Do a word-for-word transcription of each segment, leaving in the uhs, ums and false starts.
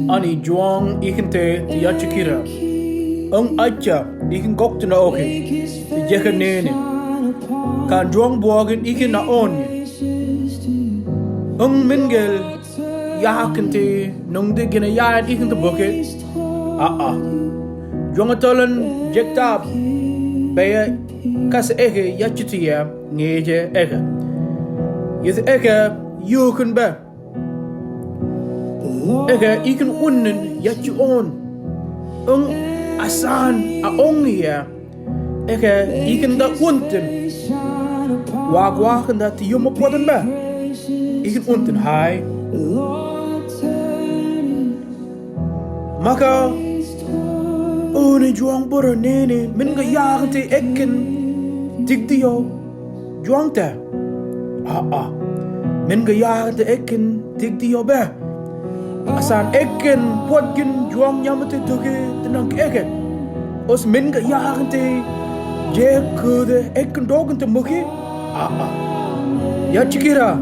Ani juang ikin te ti yachikira. Ang acha ikin goktina oke ti jeka nene. Kan juang buakin ikin na on. Ang mingel yakin te nung de gina yayan ikin te boke. A a. Juang atolan jektap. Baya kas eke yachitia ngeje eke. Yis eke yukun ba. Eke ikin unin yachi on. Ang asan a ongia. Eke ikin da untin. Wak wakin da ti yuma podan ba. Ikin untin hai. Maka uni juang bura nene minga yakin te ekin tigdiyo. Juang te. A a. Minga yakin te ekin tigdiyo be. Asan ekin potgin juang nyamate tuke tenang eke. Os minga yakin te jekude ekin dokin te muki. A a. Yachikira.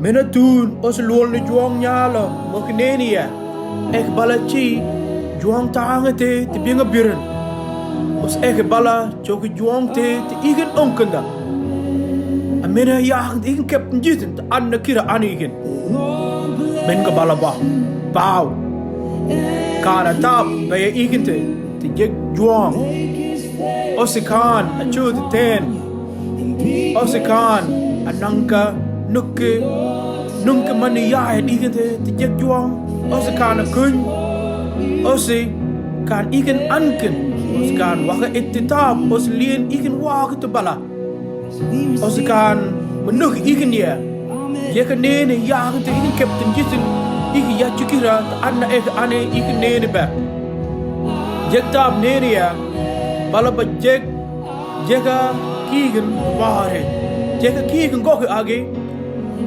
Mena tun os luol ni juang nyalo muki nene ya. Ek bala chi juang tangete ti binga birin. Os ek bala choki juang te ti ikin ongkenda. A mena yakin ikin keptin jitin ta anna kira ani ikin. Menga bala ba. Bau. Kana tap baya ikin te ti jek juang. Osi kan a chu ti ten. Osi kan a nangka nuke nungke mani yaya ikin te ti jek juang. Osi kan a kun. Osi kan ikin ankin. Osi kan waka itti tap. Osi lien ikin waka tu bala. Osi kan menuk ikin ya. Yeka nene yakin te ikin keptin jitin. Iki yachikira ta anna ek ane ikin nene ba. Jektap nene ya. Bala ba jek. Jeka kikin bare. Jeka kikin goke agi.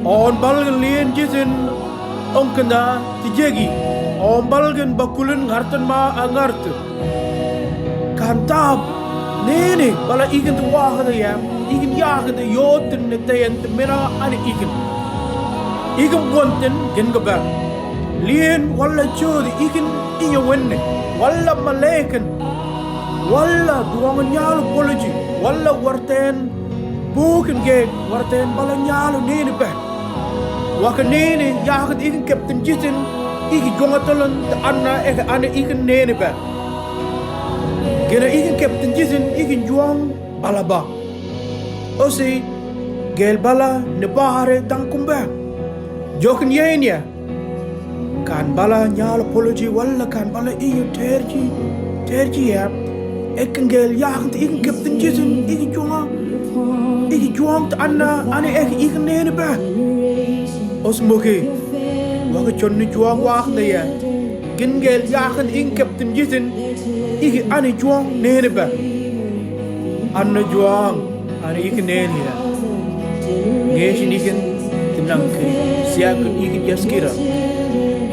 On balgin lien jitin ongkenda ti jegi. On balgin bakulin ngartan ma a ngartu. Kan tap nene bala ikin tu wakata ya. Ikin yakin tu yotin ne tayan tu mena ani ikin. Ikin buantin gen gaba. Lien wala chudi ikin inya wenne. Wala malekin. Wala duangan nyalo poloji. Wala warten bukin gek warten bala nyalo nene ba. Waka nene yakat ikin keptin jitin iki juang atolan ta anna ek ane ikin nene ba. Gena ikin keptin jitin ikin juang bala ba. Osi gel bala ne bare dangkum ba. Jokin yainya. Kan bala nyalo poloji wala kan bala iyo terji terji ya. Ekin gel yakin te ikin keptin jitin ikin juang. Ikin juang ta anna ane ek ikin nene ba. Os muki. Waka chonni juang wak ne ya. Gin gel yakin ikin keptin jitin ikin ane juang nene ba. Anna juang. Ani ikin nene ya. Ngesin ikin tinangke siak ikin yaskira.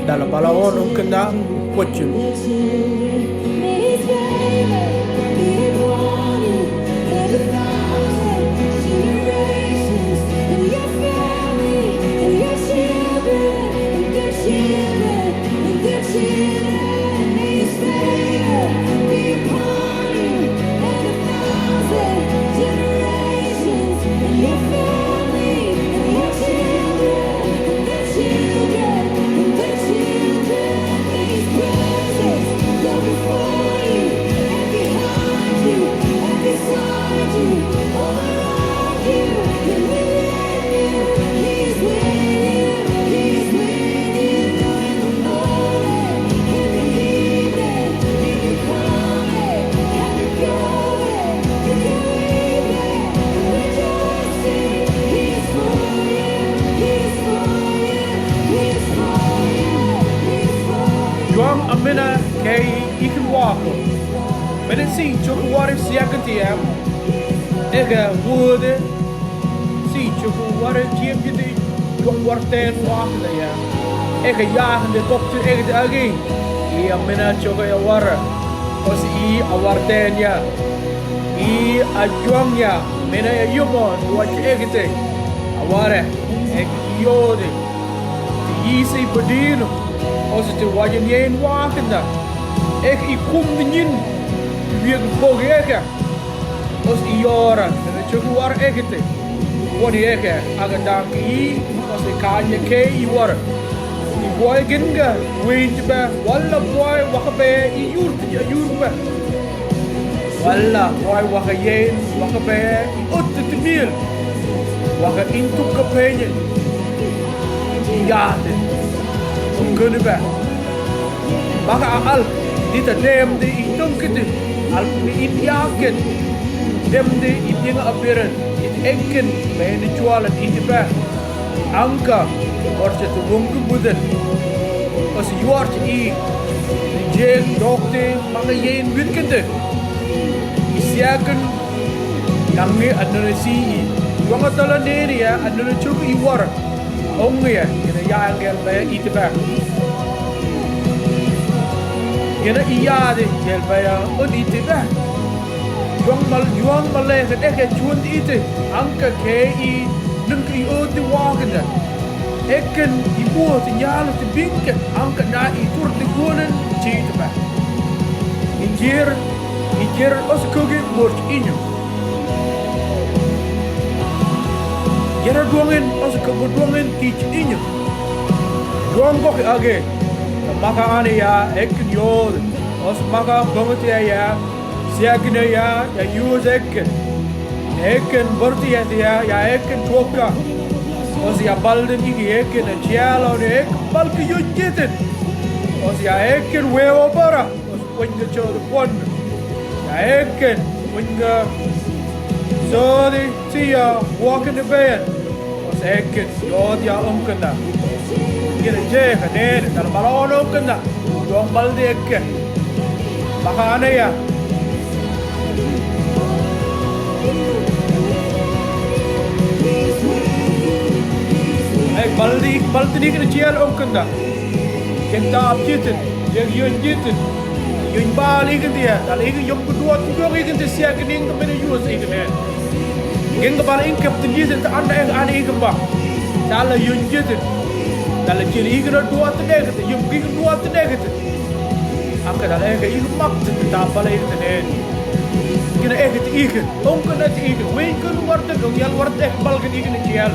Dala bala onong kenda pochun. Juang amena kei ikin wako. Mena si chuk wari siakan tiam. Ega wude. Si chuk wari tiam jiti juang warten wakna ya. Ega yahan de koktu ega de agi. I amena chuk ya wara. Osi i awarten ya. I ajuang ya. Mena ya yumo. Wach ega te. Aware. Ega yode. Ise i padínu, o si te wayan yain wakinda. Eke i kumdi nyin, i wiagi bogi eke. O si i yora, nene choki wara eke te. Wani eke, aga dangke i, o si kaña ke i wara. I buay gin ga, win jibe, wala buay wakabe, i yurti ja yurbe. Wala buay waka yain, wakabe, i otti timil. Waka intuk ka peñen. I yate. Kunibe. Maka a al, dita demde i tungkiti. Al mi in yaket. Demde i dinga abiran. It enken, meni chualan itibe. Angka, orcha tu wungku budan. Os yuarcha i, jeng dokte maka yain witkente. I siakan, nangi anana si i. Wanga tala neni ya, anana chuku i wara. Ongi ya, ina ya angel baya itiba. Ina i yade, angel baya, on itiba. Yuang mal, yuang mal le, ke deke chuan ite, angka ke i, nengka i oti wakenda. Eken i buat i nyala ti bingke, angka na i tur ti guanan, chitiba. I jer, i jer os koge mort inyo. Yara duangen, os koge duangen tich inyo. Duang bok age, maka ane ya, eken yod, os maka bongot ya ya, Siakin ya, ya yus eken. Eken borti ya, ya, ya eken tuoka. Os ya balden igi eken, ya chiala, ya eken balki yunjitin. Os ya eken weo bara. Os wenga chod pon. Ya eken, wenga. Sodi, tia, walk in the bed. Os eken. Yod ya ongkenda. Gina je ka nene, tala bala ono ongkenda. Yong baldi eke. Maka ane ya. Ek baldi, baldi ni gina je ongkenda. Kenta apchitin, yeng yun jitin. Yun bali gina ya, tala igi yong kedua tu yong igi te sia gina ing mene yus igi ne. Geng kepala ing kep tinggi te anda eng ane ing kemba. Tala yun jitin. Tala jin ing na dua te dek te, yun ing dua te dek te. Angka tala eng ing mak te ta pala ing te ne. Gina eng te ing. Ong kena te ing. Wen ken warta dong yal warta ek bal ken ing ne kial.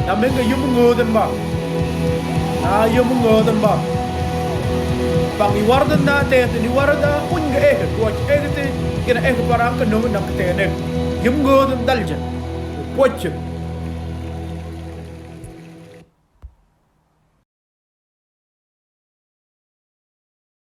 Na menga yun ngoden ba. Na yun ngoden ba. Bang i warda na te te ni warda un ga eng dua eng te. Gina eng para angka nung na te ne. Yun ngoden dalje. Poche.